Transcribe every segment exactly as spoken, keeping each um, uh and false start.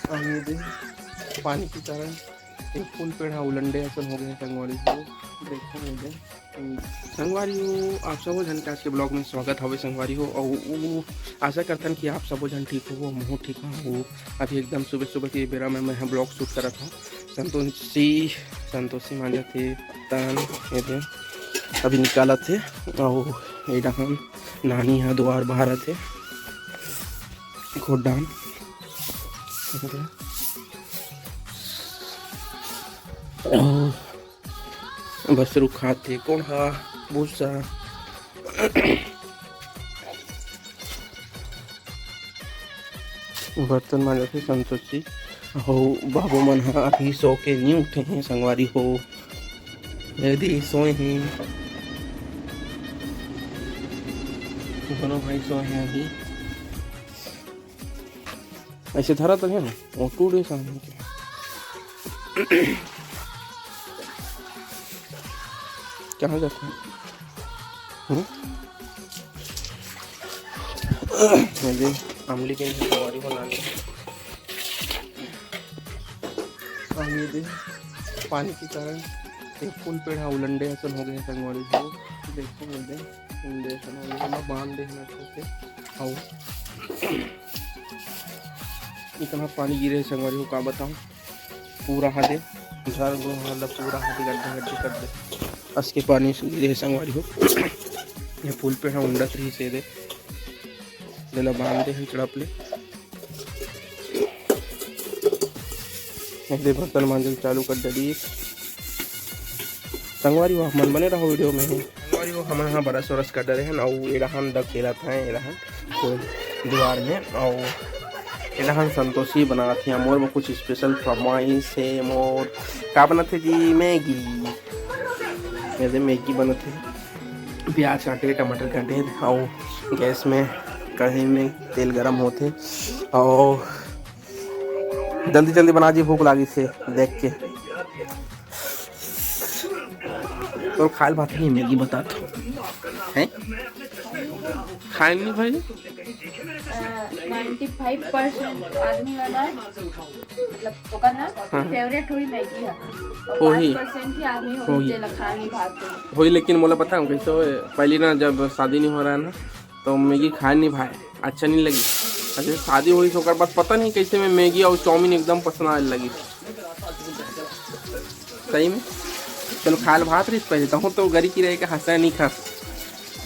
अउ ये दे, पानी के कारण ये फूल पेड़ ह उलंडे असन हो गए हे संगवारी हो। देखो ये दे। संगवारी हो, आप सबो झन के आज के ब्लॉग में स्वागत हवे संगवारी हो। अउ उ आशा करथन कि आप सबो झन ठीक हो, महूँ ठीक हूँ। अभी एकदम सुबह सुबह के बेरा में मैं ब्लॉग शूट करत हूँ। संतोषी, संतोषी मांजत हे तन, ये दे, अभी निकालत हे। अउ ये डहन नानी ह दुआर बहारत हे, खुद डान। अउ बसरू खात हे कोंढ़ा भूसा। बर्तन मांजत हे संतोषी। हो, बाबू मन ह अभी सो के नी उठे हे संगवारी हो। ये दे सोए हे, दोनों भाई सोए हे अभी। ऐसे धरा तो है ना, वो टूटे सामने के। कहाँ जाता है? हम्म? ये दे, अमली के लिए हमारी को लाने। अउ ये दे, पानी के कारण ये फूल पेड़ ह उलंडे असन हो गए हे संगवारी हो। देखो ये दे, उलंडे असन हो गए हे, बांध दे हे अच्छे से। अउ इतना पानी गिरे हे संगवारी हो, का बताऊं, पूरा हा दे, घर गो मतलब पूरा हा दे, गड्ढे गड्ढे कर दे, अस के पानी गिरे हे संगवारी हो। ये फूल पेड़ ह उंडत रहिस हे दे, जेला बांध दे हे चड़प ले। ये दे बर्तन मांजल चालू कर डरिस। संगवारी हो, हमन बने रहो वीडियो में। संगवारी हो, हमन ह बरस वरस कर डरे हन, अउ एड़ाहन दब खेलत हैं, एड़ाहन तो दुआर में, अउ एड़ाहन संतोषी बनात हे। मोर में कुछ स्पेशल फरमाइश हे, मोर का बनत हे जी? मैगी। ये दे मैगी बनत हे, प्याज काटे, टमाटर काटे, अउ गैस में कढ़ाई में तेल गरम होथे, अउ जल्दी जल्दी बना जी, भूख लागिस हे देख के। तोर खायल भात नहीं, मैगी बतात हैं? खायल नहीं भाई? नाइन्टी फाइव परसेंट आदमी मन मतलब ओकर ना हाँ। फेवरेट होही मैगी ह। अउ होही। पाँच परसेंट ही आदमी होही होही। जेला खायल नहीं भात होही। होही, लेकिन मोला पता हे कइसे होय, पहली ना जब शादी नहीं हो रहा ना, तो मैगी खायल नहीं भाय, अच्छा नहीं लगी। अच्छा, शादी होइस ओकर बाद पता नहीं कइसे मैं मैगी अउ चाउमीन एकदम पसंद आए लगी। सही में, चलो खायल भात रहिस पहले, तहूँ तो गरी किरा के हंसा नहीं खास।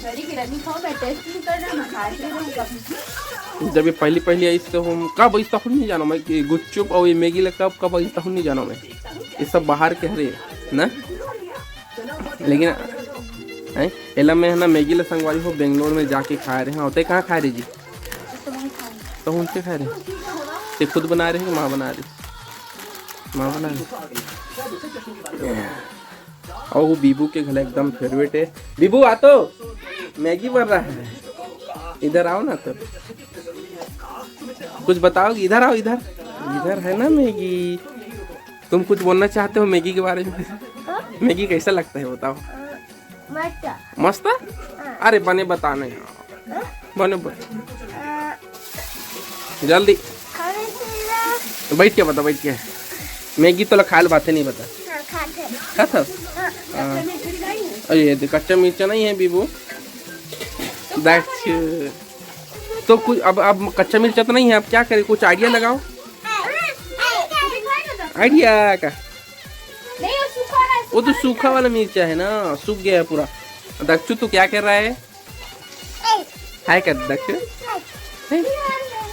गरी किरा नहीं खाओ, मैं टेस्ट नहीं कर रहा, मैं खा नहीं रहा हूँ कभी। जब ये पहली पहली आइस तो हम कब आइस तहूँ नहीं जानो मैं, कि गुपचुप अउ ये मैगी ला कब कब आइस तहूँ नहीं जानो मैं। ये सब बाहर के हरे ना। लेकिन हैं, एला मैं ह ना मैगी ला संगवारी हो बेंगलोर में जाके खाए रहे। हाँ, ते कहाँ खाए रहे जी? तो उनसे खाए रहे। ते खुद बना रहे कि माँ बना रही? माँ बना रही। और वो बीबू के घर एकदम फेवरेट है। बीबू आ तो, मैगी बन रहा है, इधर आओ ना तो। कुछ बताओ, इधर आओ, इधर, इधर है ना मैगी। तुम कुछ बोलना चाहते हो मैगी के बारे में? हाँ? मैगी कैसा लगता है बताओ। मस्त। मस्त? हाँ। अरे बने बता नहीं। हाँ? बने बता। हाँ। जल्दी। खाने से ना। बैठ के बता, बैठ के। मैगी तोला खायल भाते नहीं बता। हाँ, खाते। खात हस? हाँ। हाँ। अरे ये देख, कच्चा मिर्चा नहीं है बीबू। तो क्या करें? तो कुछ अब, अब कच्चा मिर्चा तो नहीं है, अब क्या करें? कुछ आइडिया लगाओ। आइडिया का? नहीं, वो सूखा वाला है, वो तो सूखा सूखा वाला मिर्चा है ना, सूख गया है पूरा। दक्षु, तू क्या कर रहा है? हाय कर दक्षु। हैं?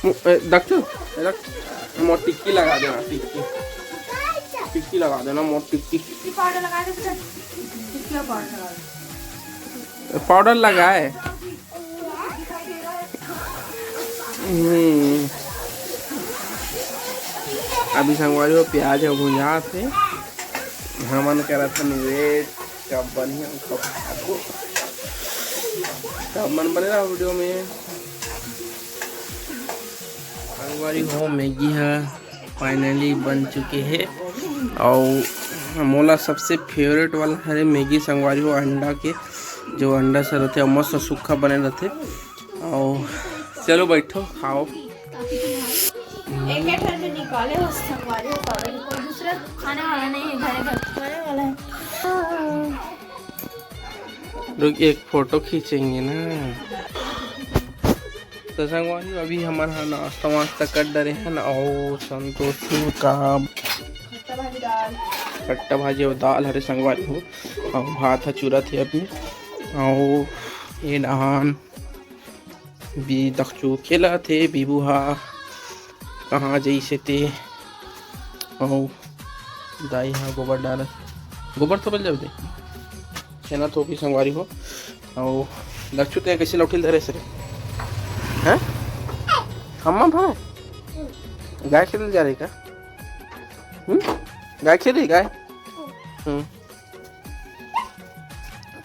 मु-, ए, दक्षु, ए, दक्षु, मोर टिक्की लगा देना, टिक्की। टिक्की लगा देना, मोर टिक्की। टिक्की पाउडर लगा दे बेटा। टिक्की पाउडर लगा दे। पाउडर लगाए। हम्म। अभी संगवारी हो, प्याज ह भुंजात हे। हमन करत हन वेट, कब बढ़िया, कब खाबो। तब मन बने रहा वीडियो में। संगवारी हो, मैगी ह फाइनली बन चुके हे। अउ मोला सबसे फेवरेट वाला हरे मैगी संगवारी हो, अंडा के, जो अंडा से रहते, मस्त सूखा बने रहते। अउ चलो बैठो, खाओ। एक एक ठन में निकाल। वाले हो, संगवारी हो, पागल, कोई दूसरा खाने वाला नहीं है, घर घर खाने वाला है। रुक, एक फोटो खींचेंगे ना। तो संगवारी हो, अभी हमन ह नाश्ता वास्ता कर डरे हन, अउ संतोषी का खट्टा भाजी, दाल। खट्टा भाजी अउ दाल हरे संगवारी हो, अउ भात ह चुरत हे अभी, अउ ये नहान भी दखचू खेलत हे, बीबू हा कहाँ जइसे ते, अउ दाई हा गोबर डालत, गोबर थोपल जाबे दे, छेना थोपी संगवारी हो। अउ दखचू ते कइसे लौठी ल धरे से रे? हैं? हम्मा भाई गाय खेले जा रही का? हम्म, गाय खेली गाय। हम्म,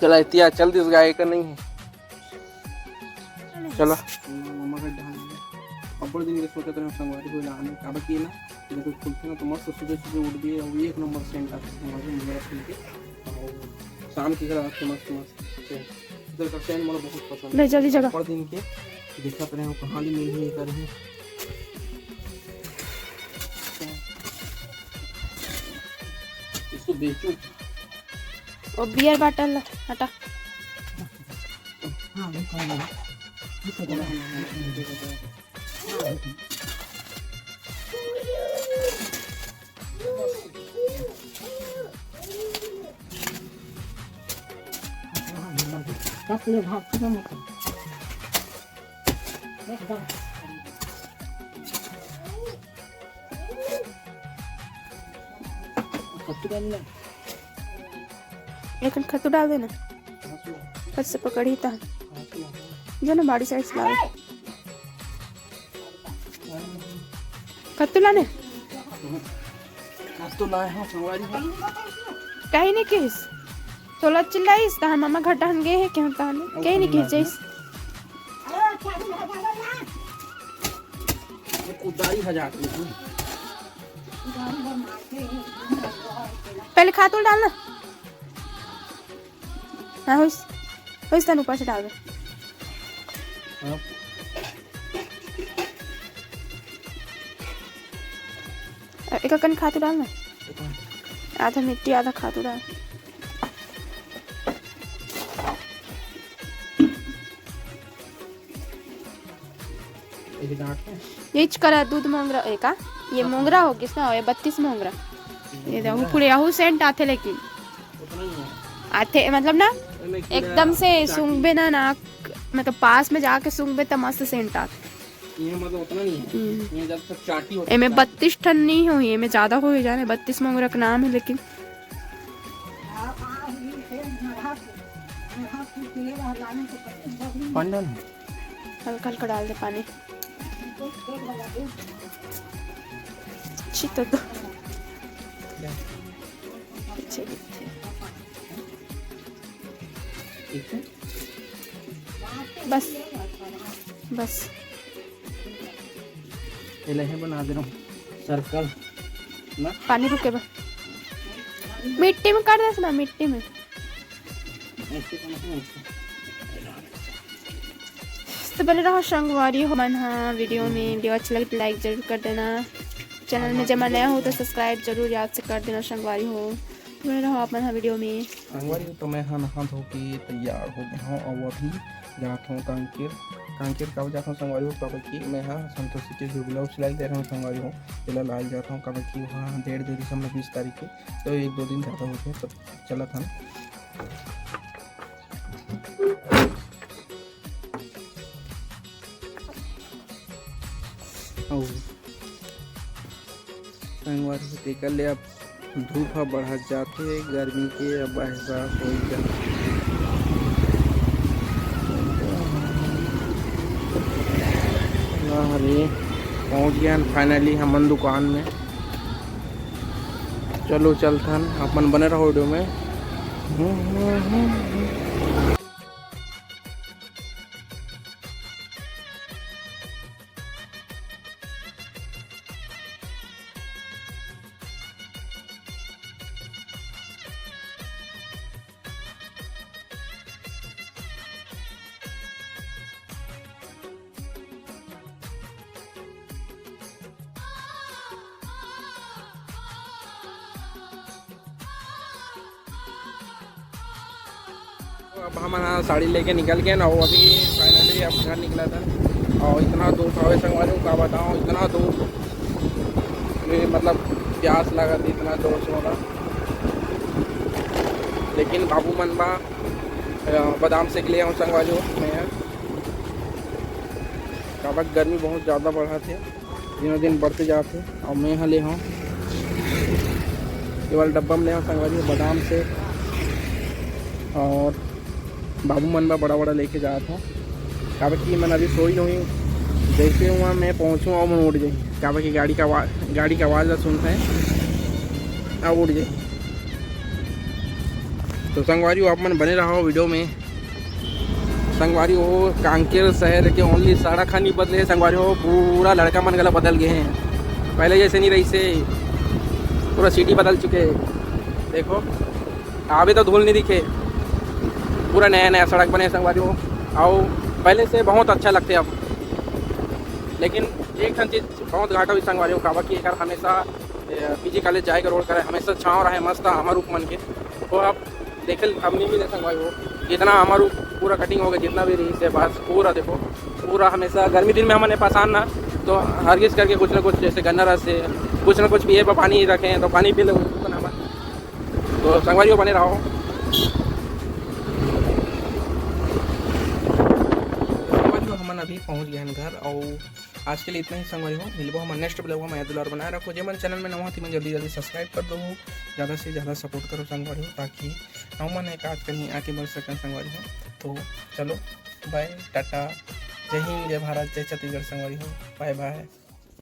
चला इतिया चल दिस गाय का नहीं है। चला। मम्मा का डहान है। अब्बड़ दिन के सोचत रहे संगवारी हो लाने, काबर कि ना, जब खुलथे ना तो मस्त सुबह सुबह उठ दिए और एक नंबर सेंट आथे संगवारी हो, मेरा खुल के। और शाम के घर आथे मस्त मस्त सेंट। इधर का सेंट मोला बहुत पसंद ले है। जल्दी जगा। अब्बड़ दिन के देखत रहे हो कहाँ ले मिलही एकर ही। इसको बेचू। ओ बियर बाटल ला हटा। एक खत्तू डाल देना। फट से पकड़ी ता। जो ना बाड़ी साइड से लावे। खत्तू लाने? खत्तू लाए हो संगवारी हो। कहीं नहीं किस। तोला चिल्लाइस, तहां मामा घर डहन गए है, क्यों तहां? कहीं नहीं किस, जइस। कुदारी हजार। पहले खातू डालना। हाँ, होइस, होइस, तन ऊपर से डाल दे। हाँ। एक कन खातू डाल ना। आधा मिट्टी, आधा खातू डाल। ये करा दूध मोंगरा, ए का? ये मोंगरा हो गिस ना, ये बत्तीस मोंगरा। ये देखो, पूरे यहू सेंट आथे, लेकिन आथे, मतलब ना, एकदम से सूंघबे ना, नाक, मतलब, पास में जाके सूंघबे, त मस्त सेंट आथे। ये मतलब उतना नहीं है। हम्म। ये जब तक चाटी होती है, एमे बत्तीस ठन नहीं होही, एमे ज्यादा होही जाने, बत्तीस मोंगरा के नाम है, लेकिन पंडन। हल्का हल्का डाल दे पानी। अच्छी तो, तो। अच्छे दिखते। ठीक है। बस, बस। ये लहे बना दे रहा हूँ सर्कल ना। पानी रुके बा। मिट्टी में कर देस ना, मिट्टी में। तो बने रहो संगवारी हो मन हा वीडियो में। वीडियो अच्छा लगे तो लाइक जरूर कर देना। चैनल में जमा नया हो तो सब्सक्राइब जरूर याद से कर देना संगवारी हो। बने रहो आप मन हा वीडियो में। संगवारी हो, तो मैं हा नहा धो के तैयार हो गए हूँ और अभी जात हूँ कांकेर। कांकेर काबर जात हूँ संगवारी हो, काबर कि मैं हा संतोषी के जो ब्लाउज सिलाई दे रहे हूँ संगवारी हो, तेला लाए जात हूँ, काबर कि वहाँ डेढ़ दे दिसंबर बीस तारीख के, तो एक दो दिन ज़्यादा होथे, तो चलत हन। अउ संगवारी हो, तेकर ले अब धूप ह बढ़त जाथे, गर्मी के अब एहसास होई जाथे। अरे, पहुंच गए हैं finally हमन दुकान में। चलो चलथन, अपन बने रहो वीडियो में। अब हमन ह साड़ी लेके निकल गेन, अउ अभी finally अब घर निकलत हन। अउ इतना धूप हवे संगवारी हो, का बताओ, इतना धूप में मतलब प्यास लगत हे इतना जोर से मोला। लेकिन बाबू मन बर, अ, बादाम shake ले आऊँ संगवारी हो मैं ह, काबर गर्मी बहुत ज़्यादा बढ़त हे, दिनों दिन बढ़ते जात हे। अउ मैं ह ले हूँ, केवल डब्बा में ले हूँ संगवारी हो, बादाम shake। अउ बाबू मन बर बड़ा बड़ा लेके जात हूँ, काबर कि मन अभी सोई नहीं। जैसे हुआ मैं पहुँचूँ अउ मन उठ जाही, काबर कि गाड़ी का आवाज़, गाड़ी का आवाज़ ला सुनते हैं, अउ उठ जाही। तो संगवारी हो, आप मन बने रहो video में। संगवारी हो, कांकेर शहर के only सड़क ह नहीं बदले हे संगवारी हो, पूरा लड़का मन घला बदल गए हैं। पहले जैसे नहीं रहिसे, पूरा city बदल चुके हे। देखो, आवे तो धूल नहीं दिखे, पूरा नया नया सड़क बने हे संगवारी हो। अउ पहले से बहुत अच्छा लगथे अब। लेकिन एक ठन चीज बहुत घाटा हुई संगवारी हो, काबर कि एकर हमेशा पीजी कॉलेज जाए के रोड करे, हमेशा छाँव रहे मस्त आमा रुख मन के। तो अब देखे अब नहीं मिले संगवारी हो, इतना आमा रुख पूरा cutting हो गया, जितना भी रहिसे बस पूरा देखो, पूरा हमेशा गर्मी दिन में हमन ए पास आन ना, तो हर चीज करके कुछ ना कुछ, जैसे गन्ना रस से कुछ ना कुछ पिए बर पानी रखे हैं, तो पानी पी लो, तो संगवारी हो बने रहो। संगवारी हो, हमन अभी पहुंच गए हैं घर, अउ आज के लिए इतना ही संगवारी हो। मिलबो हमन next vlog में। दुलार बनाए रखो, जे मन channel में नवा हो, तेमन जल्दी जल्दी subscribe कर दो, ज़्यादा से ज़्यादा support करो संगवारी हो, ताकि हमन एक आध कहीं आगे बढ़ सकन संगवारी हो। तो चलो, bye, टाटा, जय हिंद, जय भारत, जय छत्तीसगढ़ संगवारी हो, bye bye।